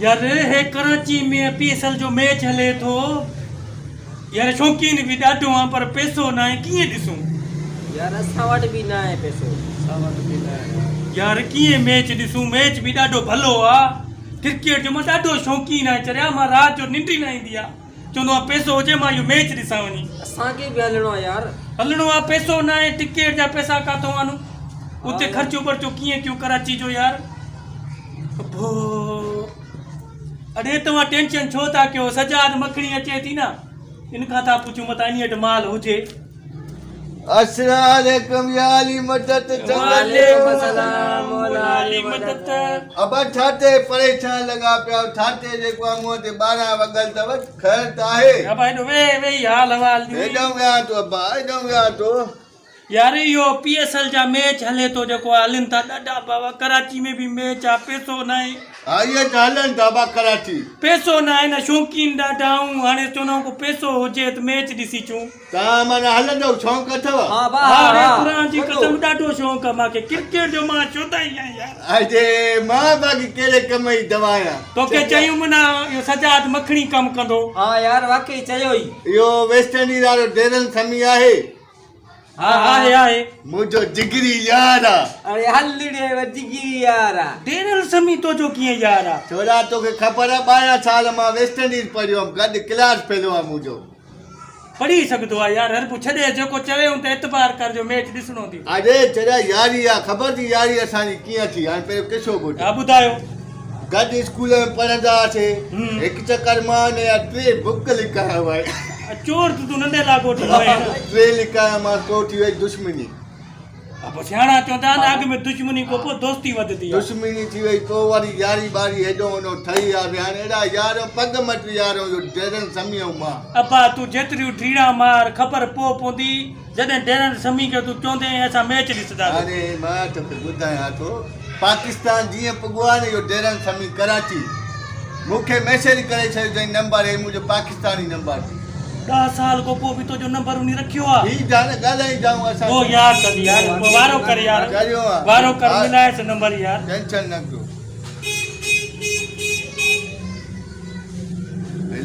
يار هي Karachi ۾ P S L جو match هلي ٿو يار شوقين به ڏاڍو آن پر پيسو ناهي ڪيئن ڏسون. يار اسان وٽ به ناهي پيسو. اسان وٽ به ناهي يار. يار ڪيئن ميچ ڏسون ميچ به ڏاڍو ڀلو آ ڪرڪيٽ جو مان ڏاڍو شوقين آهيان چريا مان رات جو ننڊ ئي نه ايندي آ چوندو آهيان پيسو هجي مان اهو ميچ ڏسان وڃي. اسان کي به هلڻو آ يار. هلڻو آ پيسو ناهي ٽڪيٽ جا پيسا ڪاٿو آنون اتي خرچو برچو ڪيئن ڪيون ڪراچي جو يار. ابو اڙي توهان ٽينشن ڇو ٿا ڪيو سجاد مکڻي اچي ٿي نه ان کان ٿا پڇون متان انهي وٽ مال هجي. السلام عليڪم يا علي مدد وعليڪم السلام مولا علي مدد. ابا ڇا تي پريشان لڳا پيا آهيو ڇا تي جيڪو آهي منهن تي 12 وڳل اٿو خير ته آهي. ابا هيڏو ويهه ويهي حال احوال ڏيون. هيڏانهن ويهان ٿو ابا هيڏانهن ويهان ٿو. يار اهو پي ايس ايل جا ميچ هلي ٿو جيڪو هلن ٿا ڏاڍا بابا ڪراچي ۾ به ميچ آ پيسو ناهي. ها اهي ته هلن ٿا ابا ڪراچي. پيسو ناهي نه شوقين ڏاڍا آهون هاڻي چوندا آهون ڪو پيسو هجي ته ميچ ڏسي اچون. توهان معنيٰ هلندؤ شوق اٿو. ها با ها ها ري ها قرآن جي وڏو. قسم ڏاڍو شوق آ مانکي ڪرڪيٽ جو مان شودائي آهيان يار. اڙي مان باقي ڪهڙي ڪم جي دوا آهيان. توکي چيم نه اهو سجاد مکڻي ڪم ڪندو. ها يار واقعي چيو ئي. اهو ويسٽ انڊيز وارو ڊيرن سمي آهي. ها آهي آهي. منهنجو جگري يار آ. اڙي هل ڙي و جگري يار آ. ڊيرل سمي توجو ڪيئن يار آ. ڇورا توکي خبر آ 12 سال مان ويسٽ انڊيز پڙهيو هيم گڏ ڪلاس فيلو آ منهنجو. پڙهي سگهندو آ يار هر پو ڇڏي جيڪو چوي ان تي اعتبار ڪر جو ميچ ڏسڻو ٿي. اڙي چريا ياري آ خبر ٿي ياري اسان جي ڪيئن ٿي هاڻي پهريون قصو ٻڌ. ها ٻڌايو. گڏ اسڪول ۾ پڙهندا هئاسي هڪ چڪر مان هن جا ٽي بڪ لڪايا هئا. چور ته تون ننڍي لاڳوٺ هئين نه. ٽي لڪايا مان تو ٿي وئي دشمني. ها پوء سياڻا چوندا آهن اڳ ۾ دشمني کان پوء دوستي وڌندي آهي. دشمني ٿي وئي پوء وري ياري ٻاري هيڏو هوڏو ٺهي وياسي هاڻي اهڙا يار پڳ مٽ يار جو ڊيرن سمي ۽ مان. ابا تون جيتريون ڊيڙا مار خبر پوء پوندي جڏهن ڊيرن سمي کي تون چوندين ۽ اسان ميچ ڏسنداسين. هاڻي مان توکي ٻڌايان ٿو پاڪستان جيئن پڳو آهي نه اهو ڊيرن سمي ڪراچي مون کي ميسيج ڪري ڇڏيو چيائين نمبر هي منهنجو پاڪستاني نمبر ٿي. ڏهه سال کان پوء به تنهنجو نمبر انهي رکيو آ. ٺيڪ آ نه ڳالهائيندائون اسان. پوء يار ڪندي يار پوء وارو ڪر يار ڪريو آ. وارو ڪر ملائيس نمبر يار. ٽينشن نه ڪيو.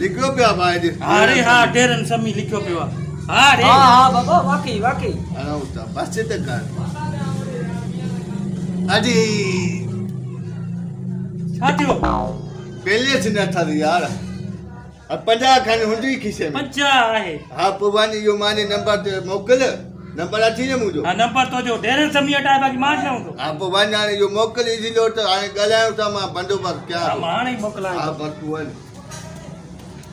لکيو پيو آ ڀاء ڏس. ها ري ها ڊيرن سمي لکيو پيو آ. ها ري. ها ها بابا واقعي واقعي. اڙو ته بس ته ڪر. اڙي. ڇا ٿيو؟ بيلنس نه اٿس يار. 50 کن هوندي کيسي ۾. 50 آهي. ها پوء وڃ اهو مانجي نمبر تي موڪل. نمبر اٿي نه منهنجو. ها نمبر تنهنجو ڊيرن سمي وٽ آهي باقي مان وٽ نه هوندو. ها پوء وڃ هاڻي اهو موڪل ايزي لوڊ ته هاڻي ڳالهايون ٿا مان بندوبست ڪيان ٿو. ها مان هاڻي ئي موڪلان ٿو. ها بس تون وڃ.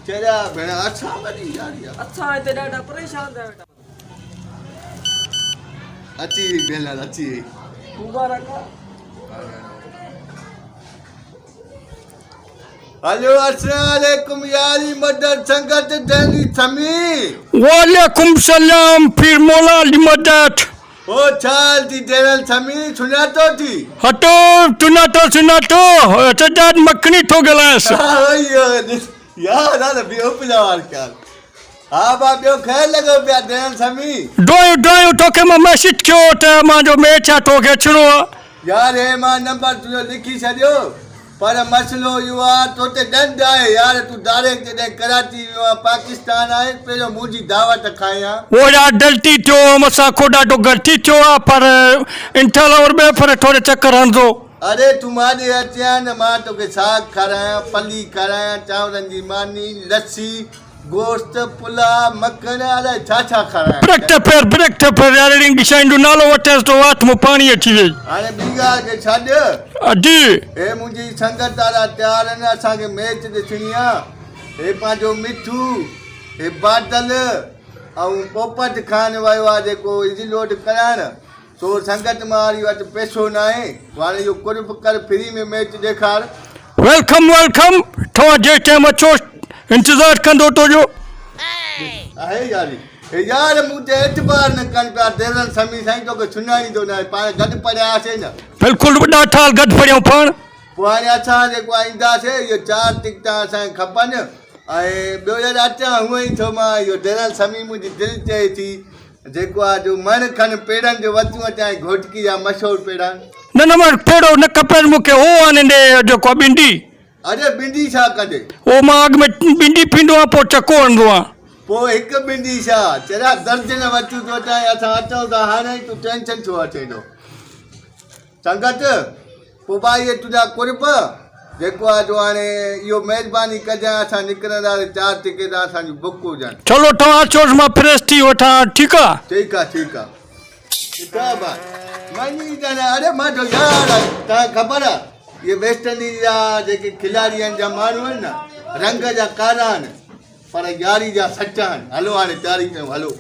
چريا ڀيڻ اسان وڏي ياري آ. اسان هتي ڏاڍا پريشان ٿيا ويٺا. اچي وئي ڀينر اچي وئي. مبارڪ آ. هلو السلام عليڪم ياري مدد سنگت ڊيني سمي. وعليڪم سلام پير مولا علي مدد. او ڇا حال ٿي ڊينل سمي سڃاتو ٿي. هٽو سڃاتو سڃاتو سجاد مکڻي ٿو ڳالهايانس. ها اهو ئي يار هل ٻيو پلا وار ڪيان ها با ٻيو خير لڳو پيا ڊينل سمي. دعايون دعايون توکي مان ميسيج ڪيو ته مانجو ميچ آ توکي اچڻو آ. يار هي مان نمبر تنهنجو لکي ڇڏيو پر مسئلو اهو آ تو تي ڏنڊ آهي يار تون ڊائريڪٽ جڏهن ڪراچي ويو آن پاڪستان آئين پهريون منهنجي دعوت کائين ها. هو يار غلطي ٿيو هو مسان کان ڏاڍو غلطي ٿيو آ پر انشاء الله اور ٻئي ڦر ٿوري چڪر هڻندو. اڙي تون ماڏي اچين ها نه مان توکي ساڳ کارايان پلي کارايان چانورن جي ماني لسي گوشت، پلاء، مکڻ الائي ڇا ڇا کارايان. بريڪ ته ڦير، بريڪ ته ڦير يار اهڙين شين جو نالو وٺيس ته وات مان پاڻي اچي ويئي. هاڻي ٻي ڳالهه کي ڇڏ. ادي. هي منهنجي سنگت وارا تيار آهن اسان کي ميچ ڏسڻي آ. هي پنهنجو مٺو، هي بادل ۽ پوپٽ خان ويو آ جيڪو ايزي لوڊ ڪرائڻ سو سنگت واري وٽ پئسو ناهي. هاڻي اهو قرب ڪر فري ۾ ميچ ڏيکار. Welcome welcome توهان جنهن ٽائيم اچو انتظار ڪندو تو جو. آهي ياري هي يار مون تي اعتبار نه ڪن پيا ديرن سمي سائين توکي سڃاڻيندو ناهي پاڻ گڏ پڙهيا هئاسين نه. بلڪل وڏا ٿال گڏ پڙهيائون پاڻ. پوء هاڻي اسان جيڪو اينداسي اهي چار ٽڪٽان اسان کي کپن ۽ ٻيو يار اچان هونئن ئي ٿو مان اهو ديرن سمي منهنجي دل چئي ٿي جيڪو آ جو مڻ کن پيڙن جو وتيون اچان ۽ گهوٽڪي جا مشهور پيڙا. نه نه مڻ پيڙو نه کپيس مون کي هو آني ڏي جيڪو آ ٻنڊي. اڙي ٻنڊي ڇا ڪندي؟ او مان اڳ ۾ ٻنڊي پيندو آهيان پوء چڪو هڻندو آهيان. پوء هڪ ٻنڊي ڇا؟ چريا درجن وٺيون ٿو اچان ۽ اسان اچون ٿا هاڻي ئي تون ٽينشن ڇو وٺين ٿو؟ سنگت، پوء ڀائي اهي تنهنجا قرب، جيڪو آهي جو هاڻي اهو مهرباني ڪجانء اسان نڪرنداسين چار ٽڪيٽا اسان جون بڪ هجن. چلو توهان اچوس مان فريش ٿي وٺان ٺيڪ آ. ٺيڪ آ ٺيڪ آ. ڪتاب آ مڃي ته نه اڙي مان جو يار آ تان خبر آ اهي ويسٽ انڊيز جا جيڪي کلاڙي آهن جا ماڻهو آهن نه رنگ جا ڪارا آهن پر ياري جا سچا آهن هلو هاڻي تياري ڪيون هلو.